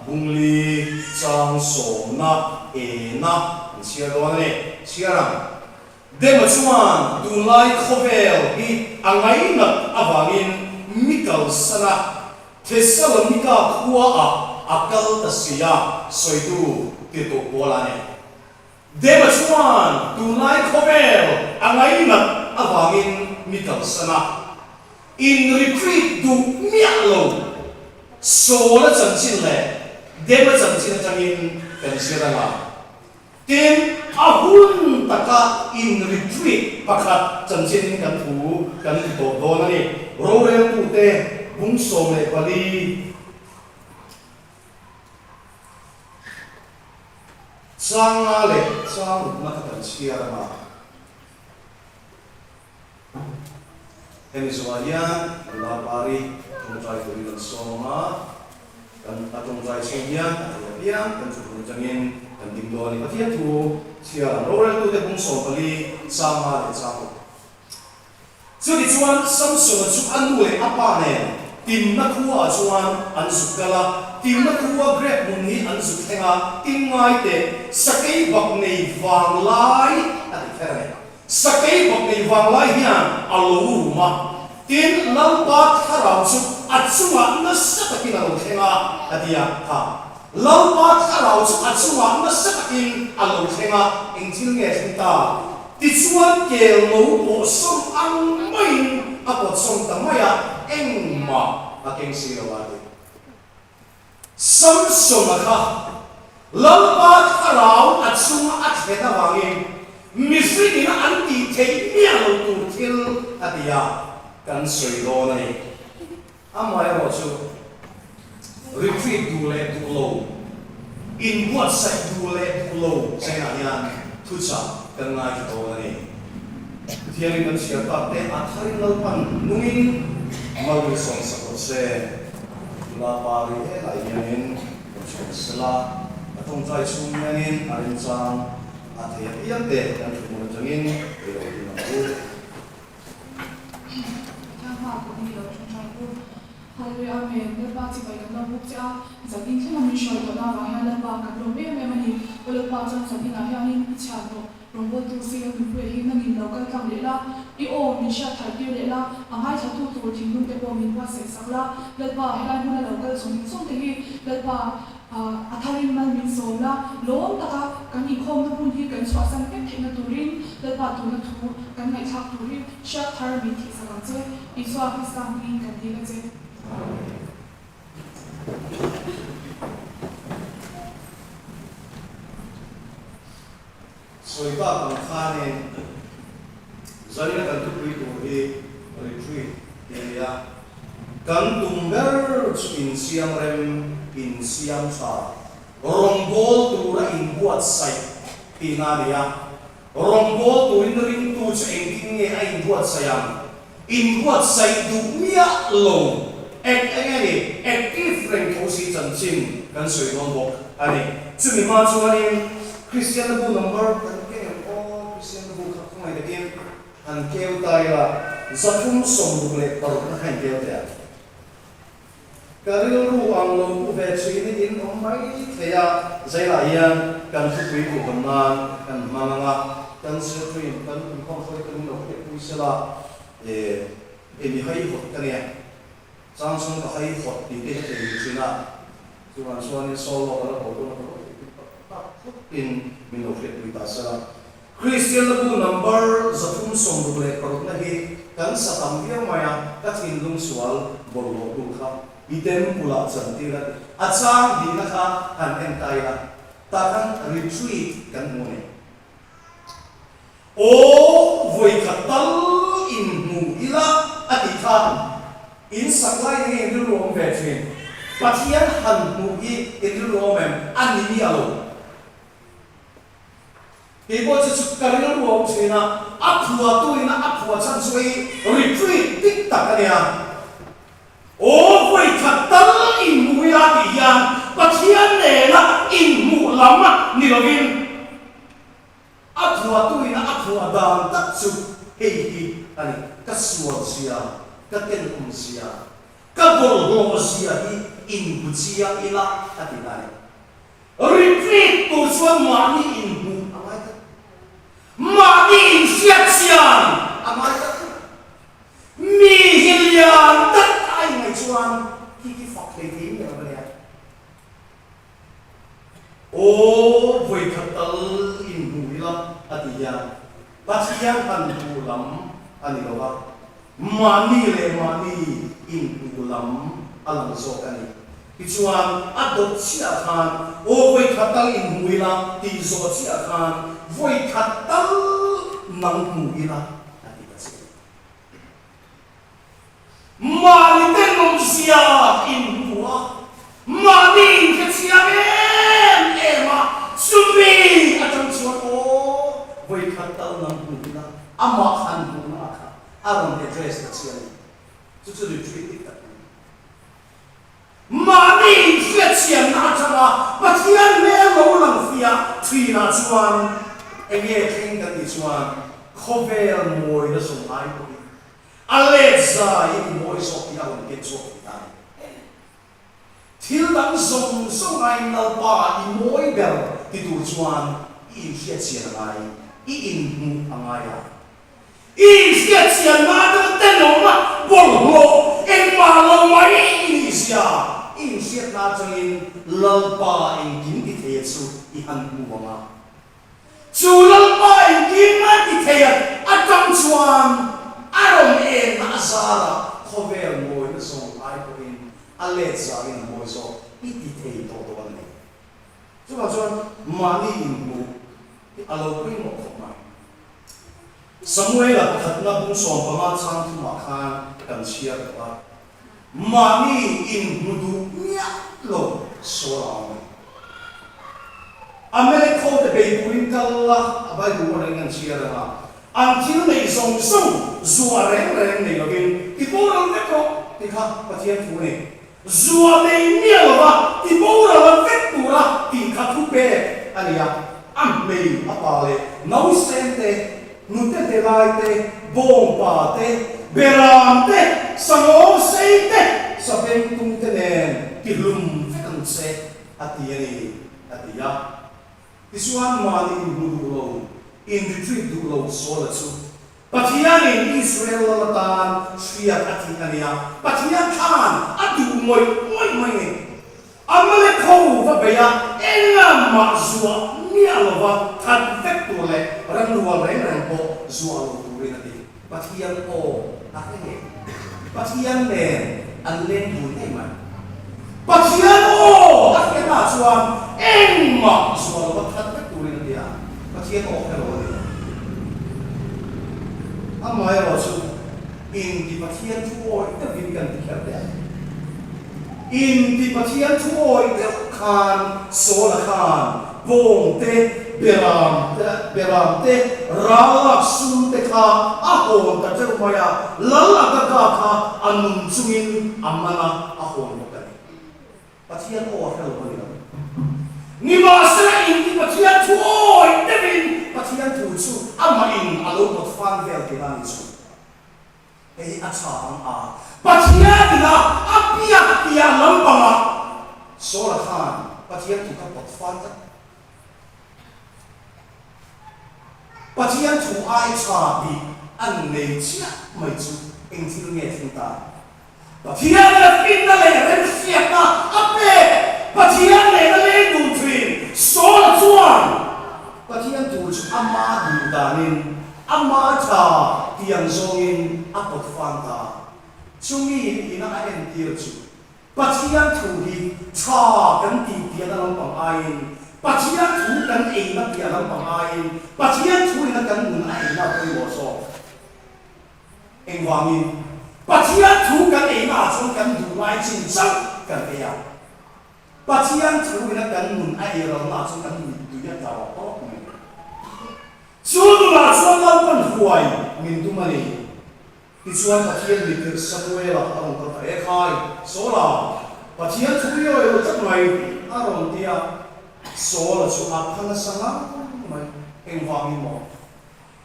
bungli chang sawmna ena an chhiar dawn a ni. Chhiar ang. Dema chuan tunlai khawvel hi a ngainat avangin mi kalsan a, Thessalonika khuaah a kal ta si a, sawitu tirhkoh Paula nen. Dema chuan tunlai khawvel a ngainat avangin mi kalsan a, in retreat duh miah lo. Saul-a chanchin leh Dema chanchin atangin kan zir ang a. Tin, a hun taka in retreat pakhat chanchinin kan thu kan ti tawh dawn a ni. Roreltute bung 14 chang nga leh chang rukna kha kan chhiar ang a. Hemi zawhah hian nula pari tawngtai turin an sawm ang a, kan a tawngtai chhung hian a thei apiang kan thuhmun atangin kan ding dawn a ni. Pathian thu chhiar ang roreltute bung 14 chang nga leh chang ruk. Chutichuan Samsona chu a nu leh a pa nen Timna khuaah chuan an zuk kal a, Timna khua grep hmun hi an zuk thleng a, tin ngai teh, sakei bak nei vang lai a ti kher a ni. Sakei bak nei vang lai hian a lo rum a, tin Lalpa thlarau chu a chungah nasa takin a lo thleng a, a ti a, kha Lalpa thlarau chu a chungah nasa takin a lo thleng a, eng thil nge thleng ta? Tichuan kel no pawh sawm ang maiin a pawt sawm ta mai a, engmah a keng si lo a ti. Samsona kha Lalpa thlarau a chunga a thlen avangin mihringin an tih theih miah lo tur thil a ti a, kan sawi dawn a ni. Amaherawhchu, retreat duh leh duh lo, inbuatsaih duh leh duh lo chengah hian thuchah kan ngaithla dawn a ni. Pathianin kan chhiar tak te a tharin Lalpan nungin mal min sawmsak rawh se. Nula pa ri helai hianin rawn chhuak sela, a tawngtai chhung hianin a remchang a thei apiang te kan thuhmun atangin ei lo ding ang u. Pathian hma pawh hi lo tawngtai u. Hallelujah Amen. Lalpa chibai kan lo buk che a, zan in thleng a min hruai tawhna avang hian Lalpa kan lawm em em a ni. Aw Lalpa chuan zan inah hianin i chhiat tawh rawngbawltu si lo nunpuia hi nangin lo kal tlang leh la, i aw min hriat thaih tir leh la, a ngaithlatu tur thinlung te pawh min buatsaih sak la. Lalpa helai hmuna lo kal zawng zawng te hi Lalpa A tharin mal min sawm la, lawm taka kan inkhawmna hmun hi kan chhuahsan vek theihna turin Lalpa tuna thu kan ngaihthlak tur hi hriat thar min thihsak ang che. Isua Krista hmingin kan dil a che. Amen. Sawi tak ang khanin Zarina kan thupui tur hi retreat tih a ni a, kan tum ber chu insiam rem, insiam tha, rawngbâwl tura inbuatsaih tihna a ni a. Rawngbâwl turin ringtu chu engtin nge a inbuatsaih ang? Inbuatsaih duh miah lo, eng eng nge ni, active reng tho si chanchin kan sawi dawn bawk a ni. Chumi hma chuanin Kristianna bu number kan keng em aw, Kristianna bu kha khawngaih takin han keu ta ila, 366 na kha inkeu teh ang. Ka rilru ang lo pu ve thin in in awm mai thei a, zailah hian kan thupui duhawm nan kan hmang ang a, kan zirtuin kan inkhawm hruai kan lo hriatpui sela, e mi haihawt ka nia, chang chuan ka haihawt tih te hi thei ni thin a, chuvang chuanin solo ka la ko dawn a ka lo hriatpui tak tak thut in min lo hriatpui ta sela. Kristianna bu number 366 na hi kan sa tam viau mai a, ka thinlung sual bawlhhlawh hnu kha i temple ah chantir a ti. A chang hnihna kha han en ta ila, tah khan retreat kan hmu a ni. Aw vawikhat tal in hmu ila a tih kha in sak lai nge in rilru awm ve thin? Pathian han hmuh hi in rilru awm em? A ni miah lo. Kei pawh chu chu ka rilru a awm thin a, a phuahtu ina a phuah chhan chu hei retreat dik tak a nia. Aw vawi khat tal inhmuh ila tih hian Pathian nena inhmuh lam ni lovin a phuahtu ina a phuah dan tak chu hei hi a ni, ka sual zia, ka tenawm zia, ka bawlhhlawh zia hi inhmu chiang ila a ti na a ni. Retreat tur chuan mahni inhmuh a ngai tlat. Mahni inhriat chian a ngai tlat. Mi hi lian tak a inngaih chuan khi khi fak hlei thei miah lo a nia. Aw vawikhat tal inhmuh ila a ti hian Pathian han hmuh lam a ni lo va, mahni leh mahni inhmuh lam a lang zawk a ni. Tichuan, a dawt chiah khan, Aw vawikhat tal inhmu ila tih zawh chiah khan, Vawikhat tal nang hmu ila a ti ta che. Mahni tenawmzia inhmu a, mahni inhrechiang em em a, chumi atang chuan aw vawikhat tal nang hmu ila, amah han hmuhna ah kha a rawn address ta chiah a ni. Chu chu retreat dik tak a ni. Mahni inhriatchianna atanga Pathian hmel lo lang fiah thinah chuan enge thleng kan tih chuan khawvel mawina zawng ai pawhin. A let zaiin i mawi zawk tih a rawn ken chhuak thei ta a ni. Thil dang zawng zawng aiin Lalpa i mawi ber ti tur chuan i inhriatchian a ngai, i inhmuh a ngai a. I inhriatchian na atanga tenawma bawlhhlawh engmah lo mai i nih zia i inhriatna atangin Lalpa engkim ti theia chu i han hmu ang a. Chu Lalpa engkim a ti theia atang chuan a rawn enna a zarah khawvel mawina zawng ai pawhin a let zarin a mawi zawk i ti thei tawh dawn a ni. Chuvang chuan mahni inhmuh hi a lo pawimawh khawp mai. Samuela pakhatna bung 15 chang thumah khan kan chhiar tawh a, mahni inhmu duh miah lo sawl a awm a ni. Amalek hote bei turin kal la, a Bible word angin kan chhiar ang a, an thil neih zawng zawng zuah reng reng nei lovin ti boral vek rawh tih kha Pathian thu a ni. Zuah nei miah lova ti boral a vek tura tih kha thu pek a ni a, a hmei a pa leh nausen te, nute te lai te, bawngpa te, beram te, sangawng sei te, sabengtung te nen ti hlum vek ang che. A ti a ni, a ti a. Tichuan mahni inhmu duh lo, in retreat duh lo Saula chu Pathianin Israel lal atan hriat a tih a nia, Pathian thlan a duh ngawih ngawih mai ni. Amalek ho va bei a, engah mah zuah miah lova that vek tur leh ranrual reng reng pawh zuah lo turin a ti. Pathian aw a hre ngei. Pathian nen an leng dun ngei mai. Pathian aw a hriatah chuan engmah zual lova that vek turin a ti a, Pathian aw hre lo a ni lo. Amaherawh chu inti Pathian thu awih deuhin kan ti kher teh ang. Inti Pathian thu awih deuh khan Saula khan bawng te, beram te, beram te, ral lak sum te kha a hawn ta teuh mai a, lal Agaga kha a nun chungin a man a, a hawn bawk a ni. Pathian aw a hre lo a ni lo. Nimahsela inti Pathian thu awih deuhin Pathian thu chu amahin a lo pawt fan vel tihna a ni chu. Hei hi a tha ang a, Pathian ina a biak piah lampangah Saula khan Pathian thu kha pawt fal tlat. Pathian thu ai tha tih an nei chiah mai chu eng thil nge thleng ta? Pathian ina finna leh remhriatna a pek Pathian nena leng dun thin Saula chuan Pathian thu chu ama duh danin Ama tha tiang zawngin a pawt fan ta. Chumi ina a entir chu Pathian thu hi tha kan tih piahna lampang aiin, Pathian thu kan eina piah lampang aiin, Pathian thu ina kan nun a eina a pawimawh zawk. Engvangin? Pathian thu kan eina ah chuan kan duh lai chin chauh kan ei a. Pathian thu ina kan nun a ei ralna ah chuan kan mittui a tla rawk rawk mai. Chu nunah chuan Lalpan huai min tum a ni. Tichuan Pathian mitirh Samuela a rawn kal ta, Ekhai, Saula, Pathian thu i awih lo tlat mai, a rawn ti a. Saula chu a pha nasa ngang mai, Engvangin maw?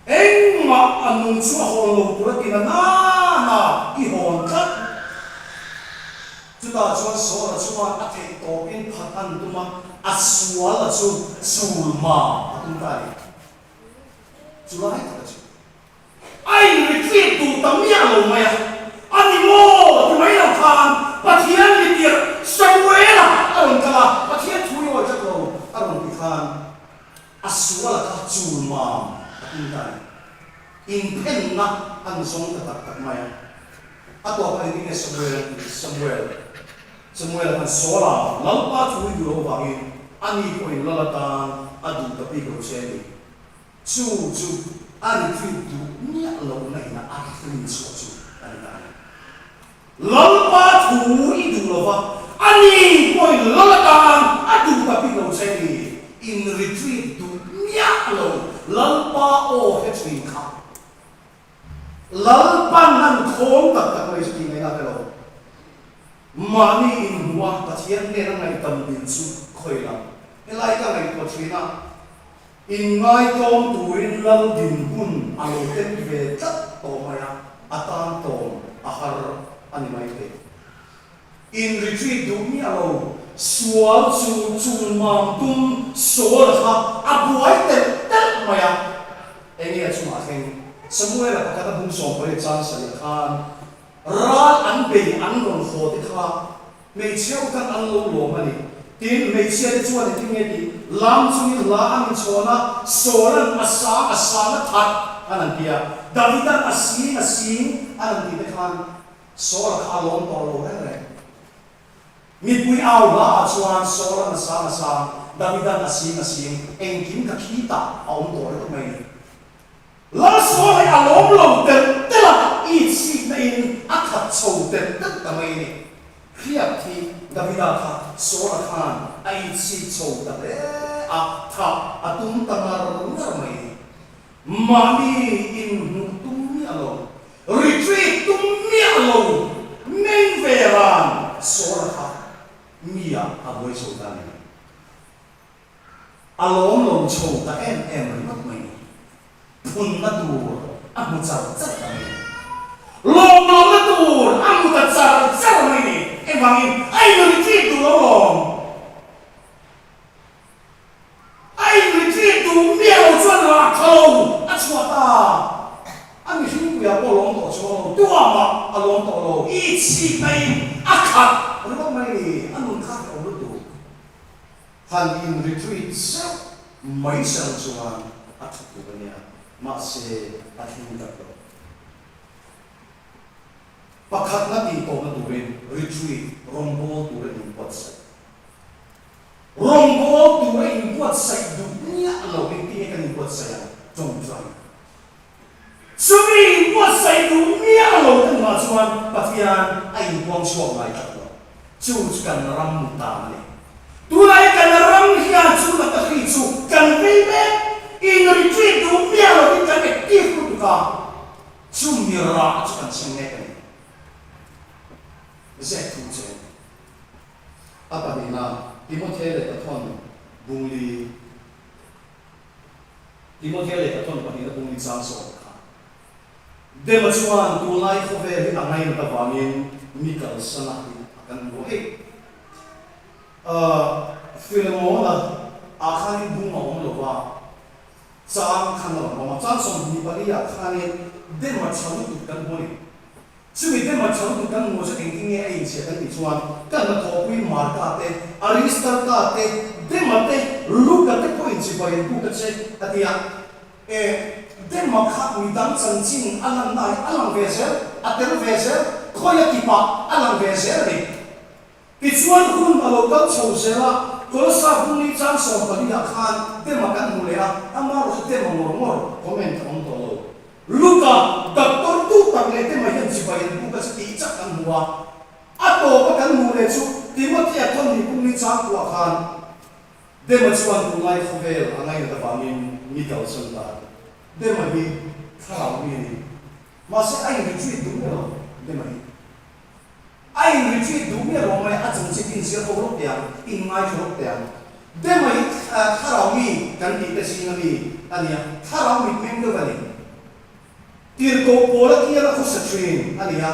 Engmah a nung chu a hawn lo tur a ti na nana i hawn tlat. Chutah chuan Saula chuan a theih tawpin phat an tum a, a sual a chu chul ma a tum ta a ni. Chu lai tak a chu. A in retreat duh ta miah lo mai a, a ni maw ti mai lo khan Pathian mitirh Samuela a rawn kal a, Pathian thu i awi tlat lo a rawn ti khan a sual a kha chul mam a tum ta a ni. Inphenna an zawng ta tak tak mai a. A tawpah engtin nge Samuel an tih? Samuel, Samuel a khan Saula Lalpa thu i duh loh avangin ani pawhin lal atan a duh ta bik lo che a ni. Chu chu a retreat duh miah lohna ina a hrin chhuah chu a ni ta a ni. Lalpa thu i duh lova, ani pawhin lal atan a duh ta bik lo che a ni. In retreat duh miah lo Lalpa aw hre thin kha. Lalpan han khawm tak tak mai chu tih ngaihna ka lo. Mahni inhmuh a Pathian hnena ngaihdam dil chu khawi lam. Helai ka ngaihtuah thin a, inngaitawm turin Lal dinhmun a lo tem ve tlat tawh mai a. a tan tawm a har a ni mai thei. In retreat duh miah lo, sual chu chul mam tum Saul-a kha a buai telh telh mai a. Enge a chungah thleng? Samuel-a pakhat a bung 18 chang sarih khan ral an bei an rawn haw te kha hmeichhia u khan an lo lawm a ni. Tin, hmeichhia te chuan engtin nge tih lam chungin hla an inchhawn a, Saul-a'n a sang a sang a that an han ti a, David-a'n a sing a sing an han tih te khan Saul-a kha a lawm tawh lo reng reng. Mipui au hla ah chuan Saul-a'n a sang a sang, David-a'n a sing a sing, engkim kha khitah a awm tawh reuh mai ni. Lal Saul hi a lawm lo telh telh a, it sikna in a khat chho telh telh ta mai ni. Hriat hi Davida kha Saul-a khan a it sik chho ta hle a, thah a tum ta ngar ngar mai ni. Mahni inhmuh tum miah lo, retreat tum miah lo, meng ve ran Saul-a kha mi ah a buai chho ta ni. A lawm lo chho ta em em ringawt mai ni. Phunna tur a hmu char char ta mai ni. Lawm lohna tur a hmu ta char char mai ni. Engvangin a in retreat duh lo lawm. A in retreat duh miah lo chuan rah tha lo a chhuah ta. A mihringpuiah pawh lawm tawh chuang lo, tuamah a lawm tawh lo. I chhipna in a khat ringawt mai ni. A nun kha a awm lutuk. Han in retreat zeuh mai sang chuan a tha tur a nia, mahse a thleng tak lo. Pakhatna tih tawhna turin retreat rawngbâwl tura inbuatsaih. Rawngbâwl tura inbuatsaih duh miah lo engtin nge kan inbuatsaih ang? Tawngtai. Chumi inbuatsaih duh miah lo te hmunah chuan Pathian a inpuang chhuak ngai tak lo. Chu chu kan ram mu tan a ni. Tunah hi kan ram hian chu nata hri chu kan vei mek. In retreat duh miah lovin kan active lutuk a, chumi rah chu kan chheng mek a ni. Zek thu che. A pahnihna, Timothea lehkha thawn bungli. Timothea lehkha thawn pahnihna bung ni chang zawk kha. Dema chuan tunlai khawvel hi a ngainat avangin mi kalsan a hi a kan hmu a. Hei Philemon-a ah khanin bung a awm lo va, chang khan a rawn awm a, chang 24 ah khanin Dema tha lutuk kan hmu a ni. Chumi te machang tu kan hmuh chu engtin nge a inchhiah kan tih chuan ka hnathawhpui Marka te, Aristarka te, Dema te, Luka te pawh inchibai an buk a che a ti a. E, Dema kha midang chanchin a lanna hi a lang ve zel, a tel ve zel, khawi a kipah a lang ve zel a ni. Tichuan hun a lo kal chho zel a, Kolossa bungli chang 14 ah khan Dema kan hmu leh a, amarawh chu Dema ngawr ngawr comment a awm tawh lo. Luka, doctor tu tak leh Dema hian chibai an buk a chu tih chak kan hmu a, a tawp a kan hmuh leh chu Timothea thawnhnih bungli chang kuah khan Dema chuan tunlai khawvel a ngainat avangin mi kalsan ta a ti. Dema hi thlarau mi a ni. Mahse a in retreat duh miah lo Dema hi. A in retreat duh miah lo mai, a chanchin in zir ho rawk teh ang, in ngaithla rawk teh ang. Dema hi thlarau mi kan tih te zinga mi a nia, thlarau mitmeng deuh a ni. Tirhkoh Paula kianga khawsa thin a ni a,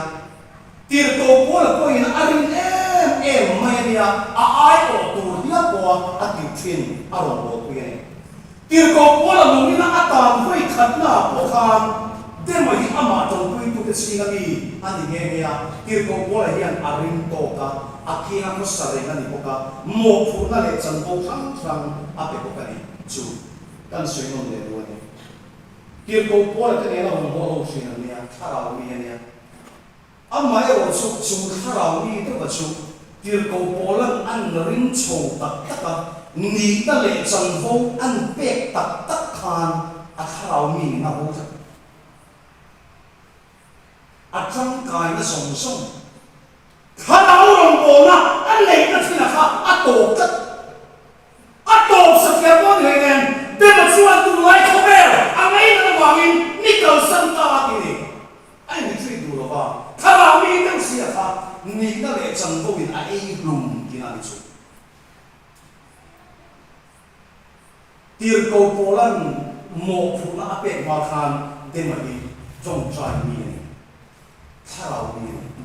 Tirhkoh Paula pawhin a rin em em mai a nia, a aiawh tur hial pawha a tirh thin a rawn bawlpui a ni. Tirhkoh Paula lungina a tan vawi khatnaah pawh khan Dema hi amah ṭawngpuitute chhinga mi a ni nghe nghe a, Tirhkoh Paula hian a ring tawk a, a kianga khawsa reng a ni bawk a, mawhphurhna leh chanvo hrang hrang a pe bawk a ni. Chu kan sawi nawn leh duh a ni. Tirhkoh Paula te nena rawn haw ho thin an nia, thlarau mi a nia. Amaherawh chu, chu thlarau mi deuha chu Tirhkoh Paula'n an ring chho tak tak a, nihna leh chanvo an pek tak tak khan a thlarau mi in a ho tlat. A tangkaina zawng zawng thlarau rawngbawlna a neihna thinah kha a tawp tlat. A tawp satliah pawh ni hlei nen, Dema chuan tunlai khawvel a ngainat avangin mi kalsan ta a ti ni. A inretreat duh lo va, thlarau mi deuh sia kha nihna leh chanvo in a ei hlum tihna a ni chu. Tirhkoh Paula'n mawhphurhna a pek hma khan Dema hi tawngtai mi a ni. Thlarau mi a ni.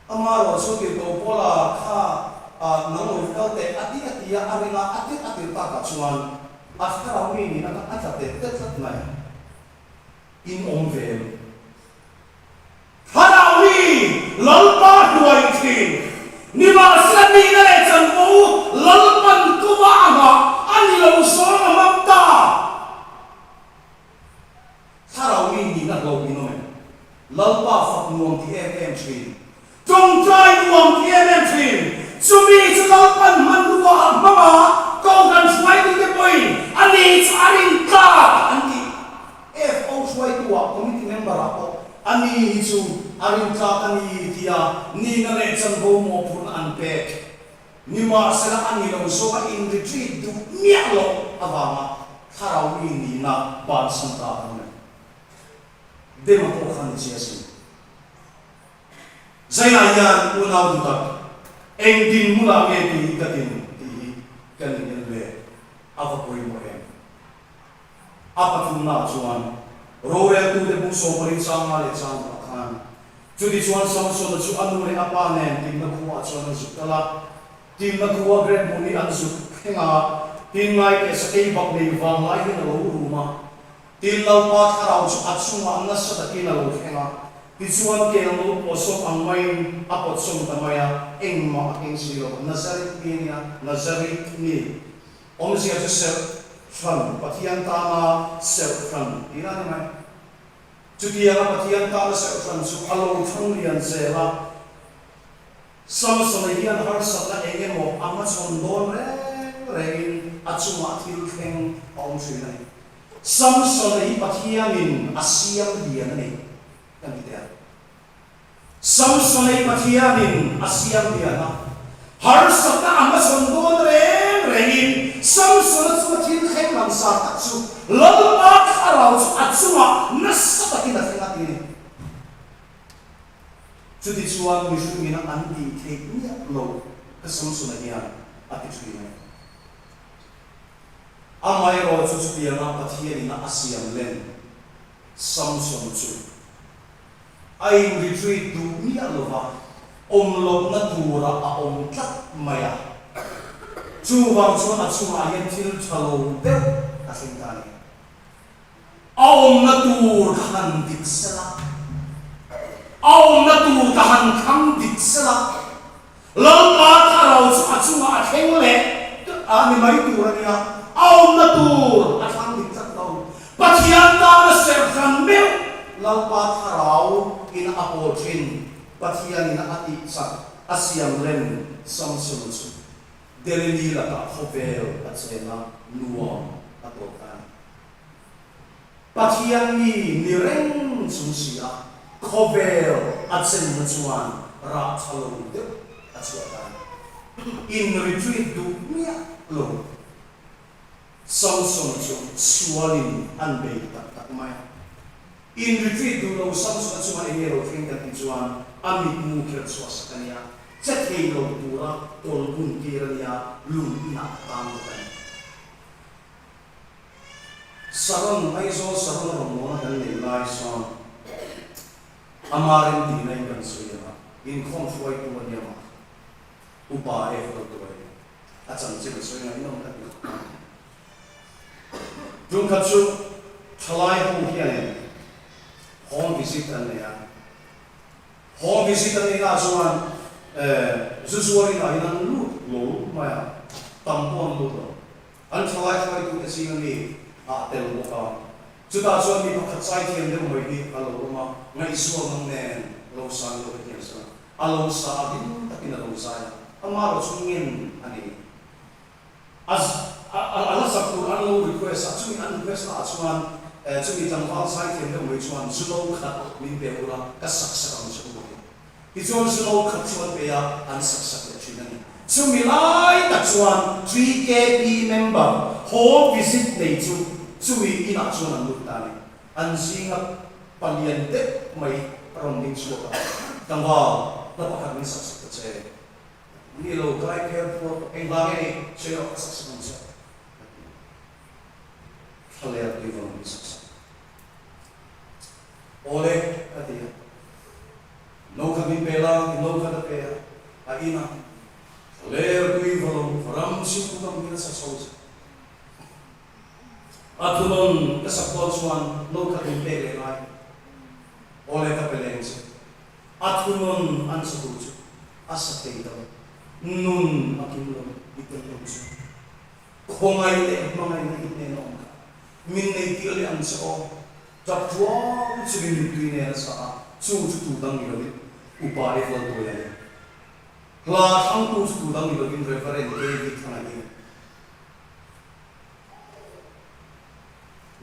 Amaherawhchu tirhkoh Paula kha nang lo kal teh a ti a ti a, a ring a, a tirh a tirh takah chuan a thlarau mi nihna kha a tla tet tet tlat mai. In awm ve em? Thlarau mi Lalpa hruai thin. Nimahsela nihna leh chanvo Lalpan kawva a nghah a ni lo zawng a hmang ta. Thlarau mi nihna hlauh in awm em? Lalpa fak nuam ti em em thin. Tawngtai nuam ti em em thin. Chumi chu Lalpan hmanrua a hmang a, Kohhran hruaitute pawhin a ni chu a rin tlak an ti. FO hruaitu-ah committee member-ah pawh a ni hi chu a rin tlak a ni tia nihna leh chanvo mawhphurhna an pek. Nimahsela a ni lo zawk a in retreat duh miah loh avanga thlarau mi nihna bansan ta kan awm em? Dema pawh kha ni che asin. Zainah hian unau duh tak eng dinhmunah nge tih hi ka din tih hi kan in en le a va pawimawh em? A pathumnaah chuan roreltute bung sawmparin chang nga leh chang rukah khan chutichuan Samsona chu a nu leh a pa nen Timna khuaah chuan an zuk kal a. Timna khua Grep hmun hi an zuk thleng a, tin ngaite sakei bak nei vanglai hian a lo rum a. Tin Lalpa thlarau chu a chungah nasa takin a lo thleng a, tichuan kel no pawhsawm ang maiin a pawtsawm ta mai a, engmah a keng si lo. Nazareth mi a nia, Nazareth mi. Awmzia chu serh hran, Pathian tana serh hran tihna a ni mai. Chutianga Pathian tana serh hran chu a lo thang lian zel a, Samsona hian harsatna eng emaw a hmachhawn dawn reng rengin a chungah thil thleng a awm thin a ni. Samsona hi Pathianin a siam lian a ni kan ti teh a. Samsonei Pathianin a siam lian a, harsatna a hmachhawn dawn reng rengin Samsona chunga thil thleng langsar tak chu Lalpa thlarau chu a chungah nasa takin a thleng a ti a ni. Chutichuan mihringin an tih theih miah lo ka Samsona hian a ti thin a ni. Amaherawhchu chutianga Pathianin a siam len Samson chu A in retreat duh miah lova, awm lohna tura a awm tlat mai a. Chuvang chuan a chungah hian thil tha lo deuh a thleng ta a ni. A awmna tur ka han dik sela, a awmna tur ka han thlang dik sela, Lalpa thlarau chu a chungah a thleng leh a ni mai tur a nia, a awmna tur a thlang dik tlat lo. Pathian tana serhran meuh Lalpa thlarau in a pawl thin, Pathian in a tih chak a siam rem Samson chu Delili lakah khawvel a chen a, nuam a tawk a ni. Pathian mi ni reng chung si a, khawvel a chenna chuan rah tha lo deuh a chhuah ta a ni. In retreat duh miah lo. Samson chu sualin an bei tak tak mai a. In retreat duh lo Samson-a chunga eng nge lo thleng kan tih chuan a mitmu kher chhuah sak a nia, che thei lo tura kawl bun tir a nia, lung inah a tang bawk a ni. Saron, Aizawl Saron a rawn mawna kan nei lai sawn ama remtihna in kan sawi ang a, inkhawm hruaitu a nia mah upa e ho tuai a chanchin a sawi ngaihnawm ka ti khawp mai. Tumkhat chu thalai ho hianin home visit an nei a, home visit an neihna ah chuan zu zuar inah hian an lut lo mai a, tam pawh an lut lo. An thalai hruaitute zinga mi ah tel bawk a. Chutah chuan mi pakhat chai thiam deuh mai hi a lo awm a, ngaihzual nang nen lo sa ni lo ka thiam sela, a lo sa a hlim takin a lo zai a, ama ro chu ngen a ni. A a la sak tur an lo request a, chumi an request naah chuan chumi tlangval zai thiam deuh mai chuan zu lo khat min pe ula ka sak sak ang che u a ti. Tichuan Sumo khat chuan pe a an sak sak leh thin a ni. Chumi lai tak chuan TKP member home visit nei chu chumi inah chuan an lut ta a ni. An zinga palian deuh mai a rawn ding chhuak a, Tlangval, hla pakhat min sak sak ta che. Ni lo kai phel phuar tawh engvang nge ni sawi rawh ka sak sak ang che a ti a. Thlalel tui vang min sak sak. Awle a ti a. No khat a pe a, a in a. Ler tui va lo, ram chhim kam hi nasa chho che. A thunawn ka sak dawn chuan no khat min pek leh ngai. Awle ka pe leng che. A thunawn an sa tur chu a sa thei lo. Nun a kim lo i tel lo chu. Khawngaih leh hmangaihna i hnen a awm kha. Min nei tir leh ang che aw. Tap tuau chungin mittui nen a sa a, chu chu tu dang ni lovin Upa Eval Tuai a ni. Hla thlangtu chu tu dang ni lovin Reverend David Thana hi a ni.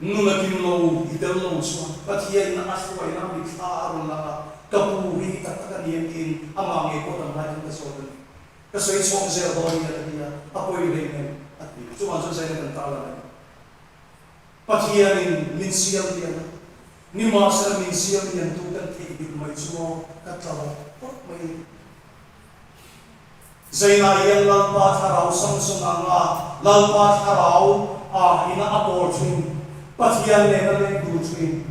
Nun a kim lo, i tel lo chuan Pathianin a hruaina a mitthla a rawn lang a, ka pu hi i tak tak a ni em tiin amah ngei pawh dam lai khan ka zawt a ni. Ka sawi chhawk zel dawn nia ka ti a, a pawi hlei nem a ti. Chuvang chuan zaina kan tar lang a ni. Pathianin min siam lian a, nimahsela min siam liantu kan theih bik mai chu maw ka tla rawk rawk mai a ni. Zainah hian Lalpa Thlarau Samson anga Lalpa Thlarau ah ina a pawl thin, Pathian nena leng tur thin.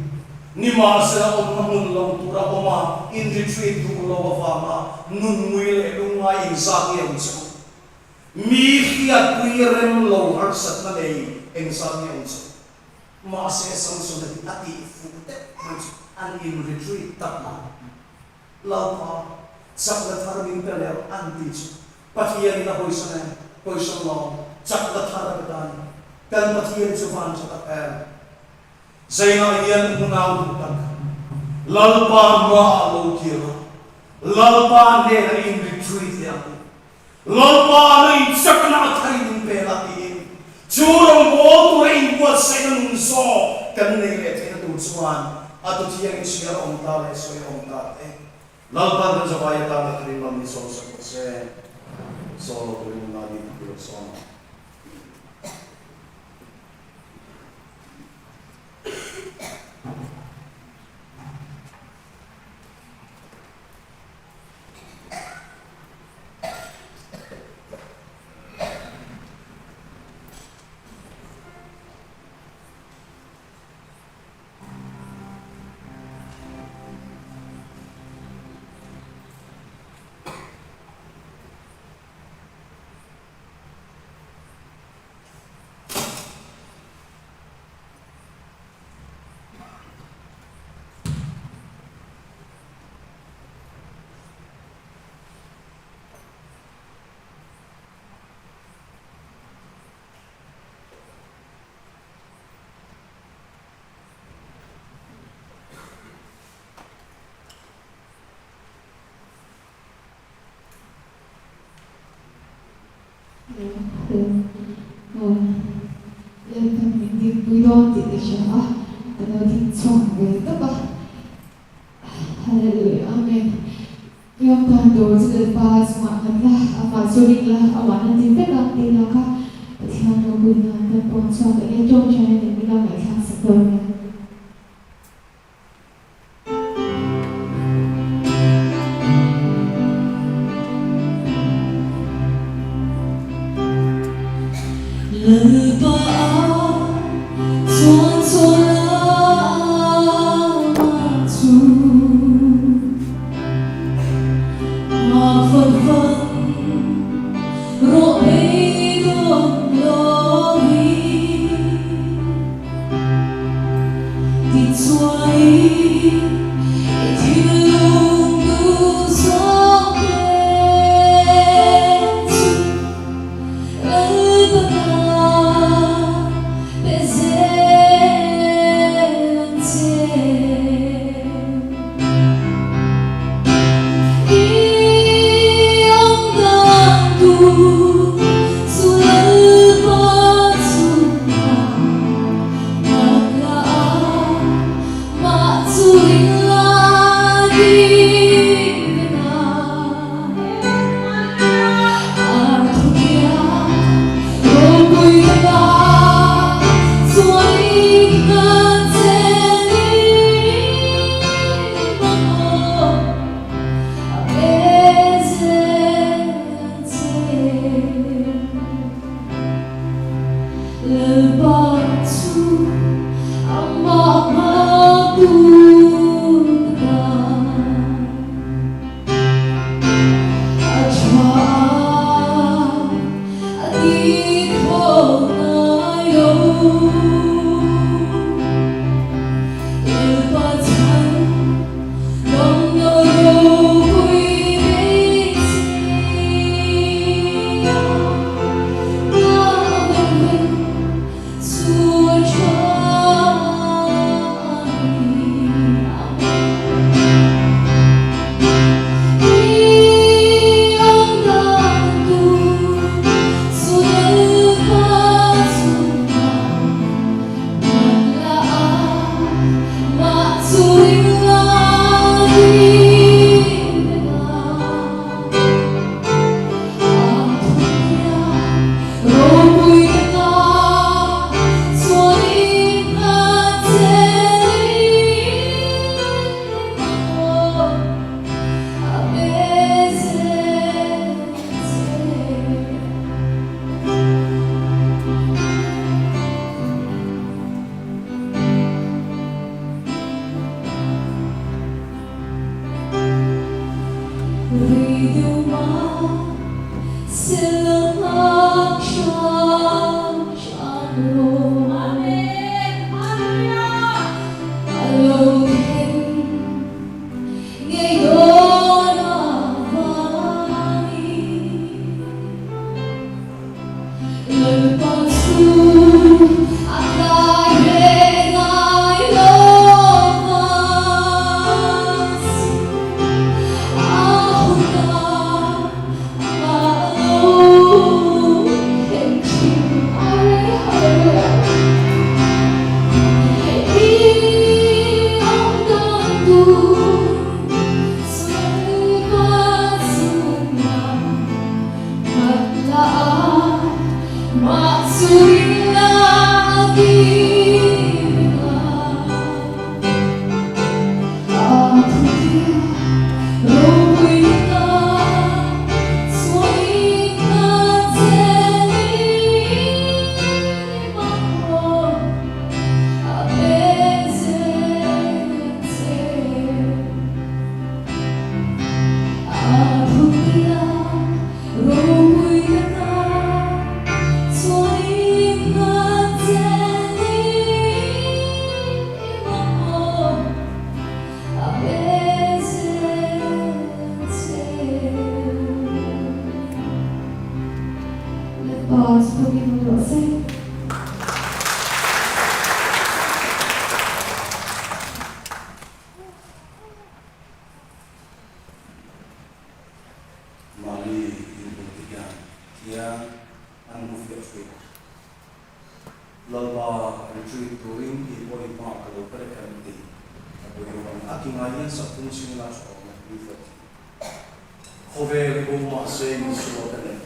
Nimahsela awmna hmun lo tura awm a, in retreat duh lo avanga nun ngui leh lungngai inzat nge awm che u? Mi hriatpui rem lo harsatna nei engzat nge awm che u? Mahse Samsona hi a tih fuh deuh mai chu an in retreat tak a. Lalpa, chakna thar min pe leh an ti chu Pathianin a hawisan em? Hawisan lo, chakna thar a pe ta a ni. Kan Pathian chu van tha tak em? Zainah hian unau duh tak, Lalpa hmaah lo kir a, Lalpa hnenah in retreat leh ang u. Lalpa na in chakna a thar in in pek a tiin chu rawngbâwl tura inbuatsaihna nun zawk kan nei leh theihna tur chuan a tu thiang in chhiar awm ta leh sawi awm ta te Lalpa'n kan zavai atan a tharin ram min sawmsak rawh se. Sawl lo turin nuna ding ka tirh sawm ang. Lalpan min dinpui dawn tih ka hria a, ka lo ding chhuak ve tawp a. Hallelujah Amen. Yom tan tur chu Lalpa chungah nghat la, amah chu ring la, amah na ti vek ang tih lah kha Pathian ropui nan kan puang chhuak eng nge tawngtaina nen min lo ngaihthlak sak dawn nia. Lalpa chuan chawl amah chu a fan fan rawh beidawng lovin. Tichuain i thinlung duh zawk te chu Lalpa ta pe zel. Mahni inhmuh te hian thiang an hmu fiah thin. Lalpa retreat turin tih pawh i hma ka lo kal e kan ti. A pawimawh a kingai hian sak tum chhing la tha awm e, leaflet hi. Khawvel hi bo mahse Isua ka nei.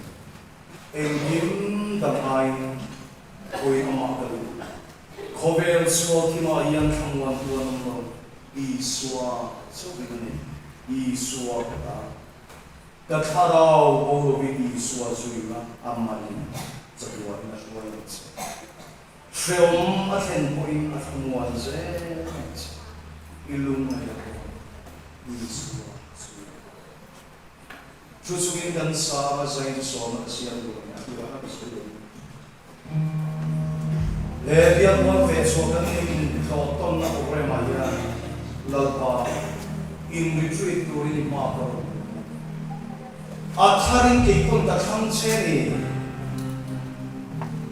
Engkim dang aiin hawi amah ka duh. Khawvel sual thimah hian thlamuan tu an awm lo, Isua chauhin a ni. Isua ka ta. Ka thlarau bo lovin Isua zuina a manin chatuanin a hruai ang che. Hreawm a thlen pawhin a thlamuan zel ang che. I lungngaih a pawh Isua zui a. Chu chungin kan sang a zai chu sawmna ka siam duh a ni a ti a, ka sawi lo. He biakmual ve chhuah kan in tlawh tawnna programme ah hian Lalpa in retreat turin i hma ka rawn lut a. A tharin kei pawn ka thlang che ni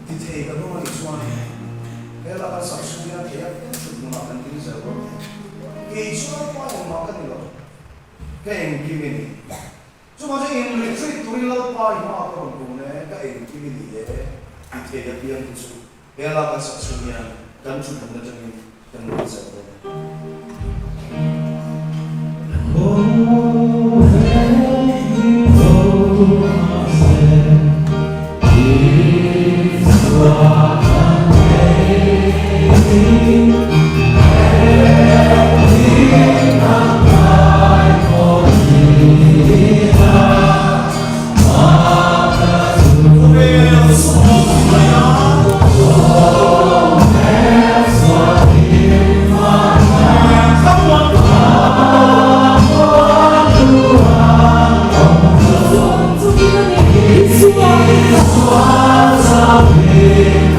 ti thei ka dawn a nih chuan he la kan sak chhung hian thei a piang thut hmunah kan ding zel dawn. Kei chu Lalpa engmah ka ni lo. Ka engkim i ni. Chuvang chuan in retreat turin Lalpa i hma ka rawn kun e, ka engkim i ni e ti thei apiang te chu he lak kan sak chhung hian kan thuthmun atangin kan rawn zel dawn.